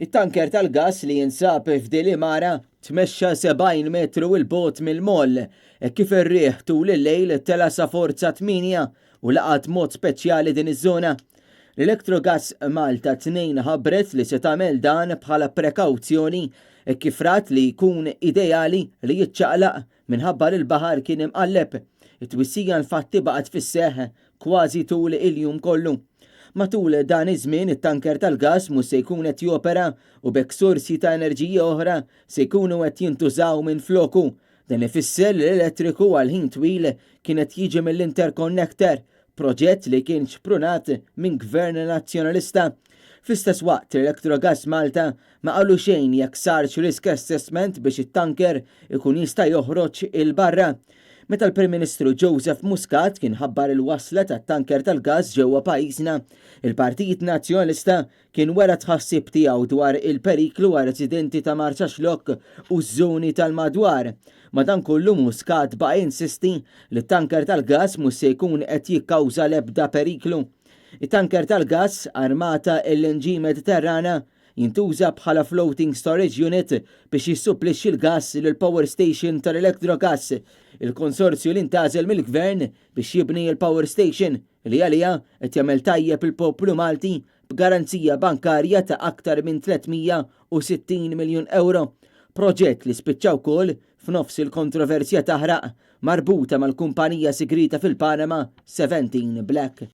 It-tanker tal-gass li jinsab f'Delimara tmexxa 70 metru 'l bogħod mill-moll hekk kif ir-riħ tul il-lejl tela' sa forza 8 u laqat mod speċjali din iż-żona. L-Electrogas Malta 2 ħabbret li se tagħmel dan bħala prekawzjoni hekk kif rat li jkun ideali li jiċċaqlaq minħabba li l-baħar kien imqalleb. It-twissija infatti baqgħet fis-seħħ kważi tul il-jum kollu. Matul dan iż-żmien it-tanker tal-gass mhux se jkun qed jopera u b'hekk sorsi ta' enerġija oħra se jkunu qed jintużaw minfloku. Dan ifisser li l-elettriku għal ħin twil kien qed jiġi mill-interconnector, proġett li kien xprunat minn Gvern Nazzjonalista. Fl-istess waqt l-Electrogas Malta ma qalu xejn jekk sarx risk assessment biex it-tanker ikun jista' joħroġ 'il barra. Meta l-Prim Ministru Joseph Muscat kien ħabbar il-wasla tat-tanker tal-gass ġewwa pajjiżna, il-Partit Nazzjonalista kien wera t-tħassib tiegħu dwar il-periklu għar-residenti ta' Marsaxlokk u ż-żoni tal-madwar. Madankollu Muscat baqa' jinsisti li t-tanker tal-gass mhux se jkun qed jikkawża l-ebda periklu. It-tanker tal-gass, Armata LNG Mediterrana, jintuża bħala floating storage unit biex jissupplixxi l-gass lill-power station tal-Electrogas, il-konsorzju li ntgħażel mill-Gvern biex jibni l-power station li għaliha qed jagħmel tajjeb il-poplu Malti b'garanzija bankarja ta' aktar minn 360 miljun ewro. Proġett li spiċċa wkoll f'nofs il-kontroversja taħraq marbuta mal-kumpanija sigrieta fil-Panama 17 Black.